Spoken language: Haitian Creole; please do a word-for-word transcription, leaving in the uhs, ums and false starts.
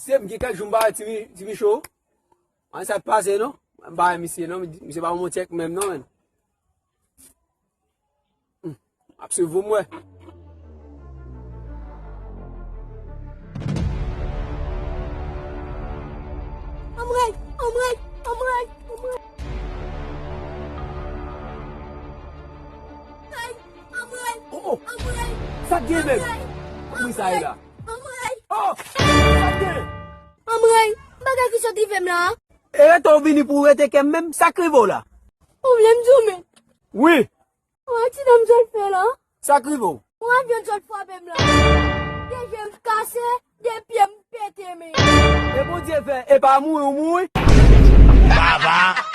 Se m gen kèk jou m pa wè Ti Mi-, Ti Micho. An sa k pase non? M pa wè misye non, misye pa yon moun tyèk menm non, menn. Hmm. Ap swiv ou m wè. Anmwey, anmwey, anmwey, anmwey. Anmwey, anmwey, anmwey. Oh, oh. Sa k gen menm? Anmwey, anmwey, anmwey. Oh, sa k gen? Anmwey, bagay ki sot rive m la. E rete w vini pou w rete kè m menm, sa k rive w la? Ou vle m di w men? Wi. Ou wè aksidan m sot fè la? Sa k rive w? Yon avyon sot frape m la. De je m kase, de pye m pete men. E Bondye fè, e pa mouri w mouri? Baba.